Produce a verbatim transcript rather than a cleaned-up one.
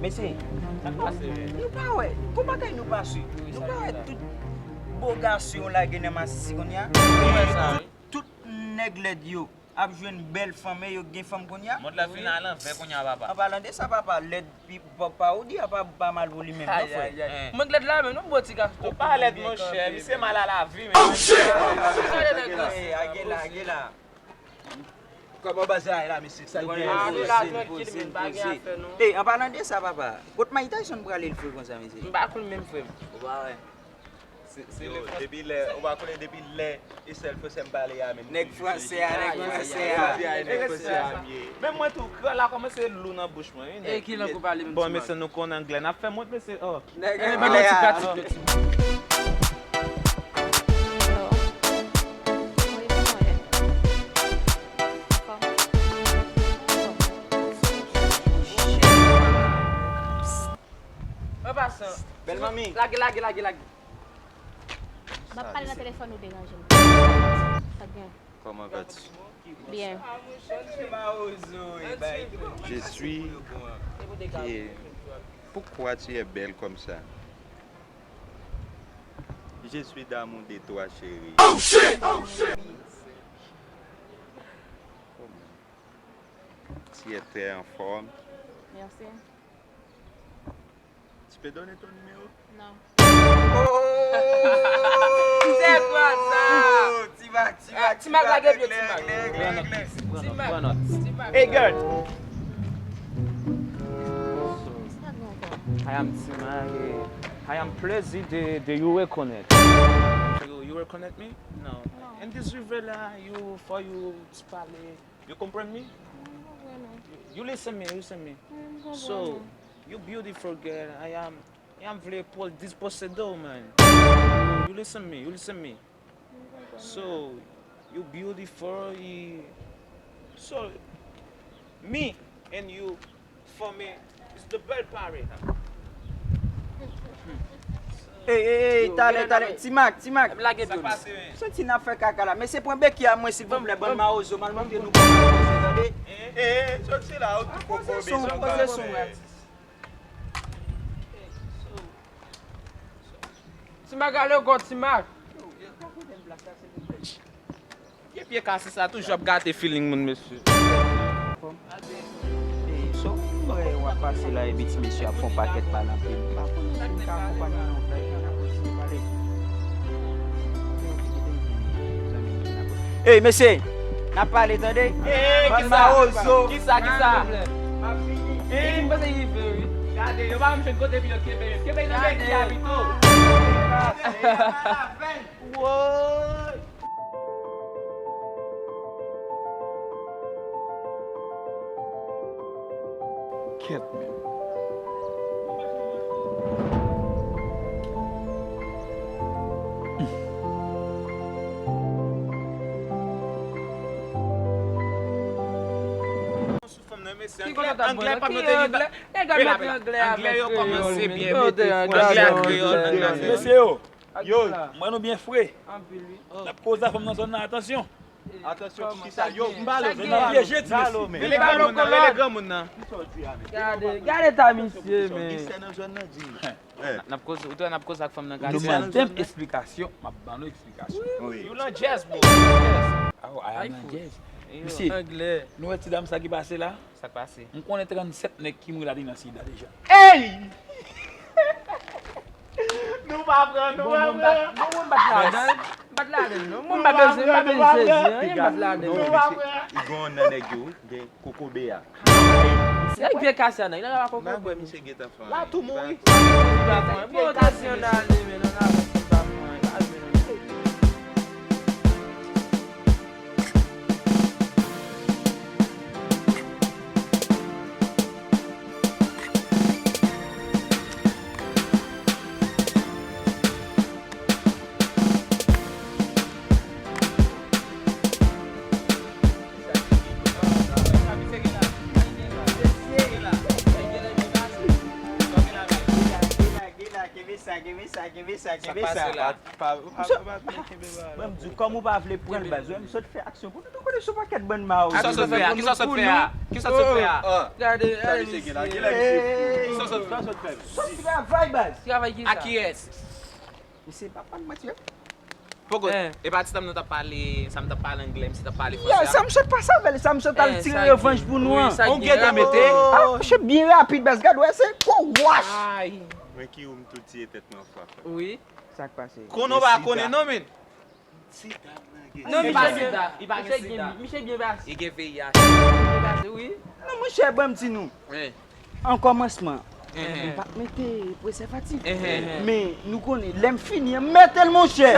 Mesye, nou pa wè, kou bagay nou pase, nou pa wè tout bo gason yo lage nan masisi kounye a? Tout nèg lèd yo ap jwenn bèl fanm, e yo gen fanm kounye a? Mond la fin alanvè kounye a, papa. An palan de sa, papa, lèd pi, pa, pa ou di a pa, pa mal pou li menm, non, frè? Mwen lèd la, men nou bo ti gason. Ou pa lèd, monchè, misye mal a lavi, men. Ey, age la, age la. Kòman bagay la, mesye? Sa gen? Ah, nou la trankil, men pa gen afè, non. Ey, an palan de sa, papa, kot Mike Tyson prale l fre konsa, mesye? M pa konn menm, frè m. Ou pa wè. Se, se yo, depi lè, ou pa konnen depi lè, e sèl fransè m pale a menm. Nèg fransè a, nèg fransè a. Nèg fransè a m ye. Menm mwen tou, kreyòl la kòmanse lou nan bouch mwen, wi, nèg. E ki lang ou pale menm? Bon, mesye, nou konn anglè. N ap fè mont, mesye, oh. Nèg anglè a. An pasan. Bèl manmi. Lage, lage, lage, lage. M ap pale nan telefòn, ou deranje m. Sa k gen? Comment vas-tu? Bien. Je suis. Et pourquoi tu es belle comme ça? Je suis d'amour de toi, chérie. Oh shit! Oh shit! Tu es très en forme. Merci. Tu peux donner ton numéro? Non. Oh! C'est quoi ça? Ti Mac, Ti Mac, Ti Mac, lage pye, Ti Mac. Ti Mac, Ti Mac. Hey girl. I am Ti Mac, eh, I am pleased de, de you reconnect. You, you reconnect me? No. No. In this river la, you, for you to parler. You comprend me? Mm, no, no. You listen me, you listen me. Mm, no, no. So, you beautiful girl, I am, I am vle po-, disposado, man. You, you listen me, you listen me. Mm, no, no. So, you beautiful, you, so, me and you, for me, it's the belle pare. Ey, ey, ey, talè, talè. Ti Mac, Ti Mac. Lage pye w. Santi n ap fè kaka la. Mesye, pran beki a mwen, silvouplè, bann mawozo, m al montre nou kòman nou fè, tande? Ey, ey, soti la, ou tou kokobe, son, poze son, Ti Mac, ale w gòt, Ti Mac. Pye, pye kase sa toujou ap gate feeling moun, mesye. Ey, so, w ap pase la, epi ti mesye ap fè yon pakèt balanse. M pa konnen si m ka akonpanye nan yon bagay ki ka kontinye pale. Ey, mesye, n ap pale, tande? Ey, kisa? Kisa, kisa? M ap vini. Ey, m panse rive, wi. Gade, yo pa menm jwenn kote pou yo kenbe yo. Kenbe yo nan bèk ki abito. Woy! Kèt menm. Sou fanm nan, mesye, anglè, anglè pa m nan te gen. Nèg ap mete anglè avèk kreyòl, men. Anglè yo kòmanse byen mete. Anglè ak kreyòl nan. Mesye yo, yo, m wè nou byen fre. Anpil, wi. N ap koz a fanm nan zòn nan, atansyon. Atansyon, kisa yo? M pale, zòn nan pyeje ti mesye. Rele granmoun nan, rele granmoun nan. Gade, gade ta misye, men. N ap koze, ou t wè n ap koze ak fanm nan, gade. Nou ba l tèm esplikasyon, m ap ba nou esplikasyon. Wi. You lan jazz, bro. Aw, I am lan jazz. Mesye, nou wè ti dam sa ki pase la? Sa k pase? M konnen trannsèt nèg ki mouri ladan nan sida deja. Ey! Nou pa pran, nou pa pran. Bon, mwen bat, bon, mwen bat ladan. M bat ladan, non. Mwen pa bezwen, m pa bezwen sezi, anyen, m bat ladan. Non, misye, li gen yon nan nèg yo, gen kokobe a. Se vye kase a, nan, li nan la kokobe. Misye gentan fè. La tou mouri. Bon, ta si yon ale, men, nan la, Kenbe sa, kenbe sa. Kenbe sa, kenbe sa. Pa, pa, pa, pa kenbe ba. Mwen m di, kòm ou pa vle pran l baz, wè m sot fè aksyon pou nou. Nou konnen se yon pakèt bann mawo. Kisa w sot fè a? Kisa w sot fè a? Kisa w sot fè a? Gade, gade misye. Kisa w sot fè? Sot travay baz. Travay kisa? A kiyès? Misye pa pa manti. Poko, e pa ti tanm nou t ap pale, sa m t ap pale anglè, misye t ap pale fransè. Sa m sot pase avè l, sa m sot al tire revanj pou nou an. On gen tan mete. Ah, misye byen rapid baz, gad wè se gwo wach. Men ki ou m tou tiye tèt mwen anfwa frè. Wi. Sa k pase? Konnen w pa konnen non men. Non, misye byen, misye byen pase. Li gen V I H. Byen pase, wi. Non, monchè, ban m di nou. An kòmansman, m pa t mete prezèvatif. Men nou konnen, lè m fini an, m mete l, monchè.